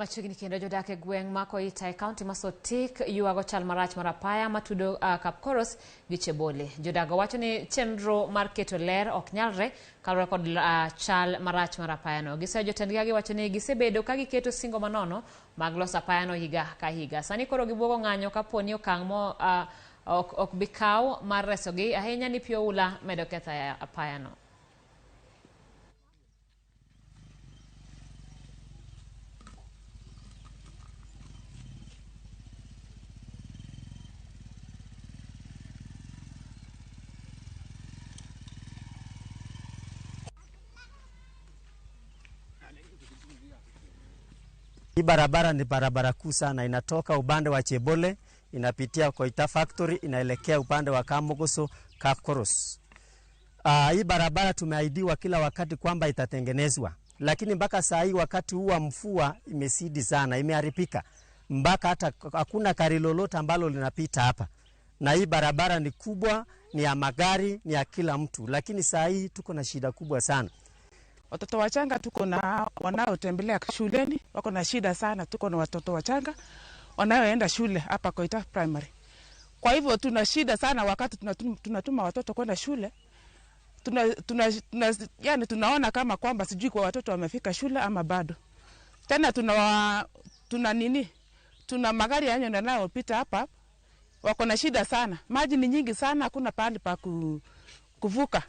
Machiegni kendo jodak e gweng' ma Koita e kaunti ma Sotik ywago chal marach mar apaya matudo Kapkoros gi Chebole. Jodago wacho ni chenro mar keto ler ok nyalre kaluwore kod chal marach mar apayano. Giseyo jotendgi giwacho ni gisebedo ka giketo singo manono mag loso apayano higa ka higa. Sani koro gibuogo ng'anyo kapo ni okang' mo ok bi kaw mar resogi ahinya ni pi oula medo ketho apayano. Hii barabara ni barabara kuu sana, inatoka upande wa Chebole, inapitia Koita Factory, inaelekea upande wa Kamogoso, Kapkoros. Hii barabara tumeahidiwa kila wakati kwamba itatengenezwa, lakini mpaka saa hii wakati huu wa mvua imesidi sana, imeharibika mpaka hata hakuna gari lolote ambalo linapita hapa. Na hii barabara ni kubwa, ni ya magari, ni ya kila mtu, lakini saa hii tuko na shida kubwa sana. Watoto wachanga tuko na wanaotembelea shuleni wako na shida sana. Tuko na watoto wachanga wanaoenda shule hapa Koita Primary. Kwa hivyo tuna shida sana wakati tunatuma watoto kwenda shule. Yani tunaona kama kwamba sijui kwa watoto wamefika shule ama bado. Tena tuna magari yanayopita hapa wako na shida sana. Maji ni nyingi sana, hakuna pahali pa kuvuka.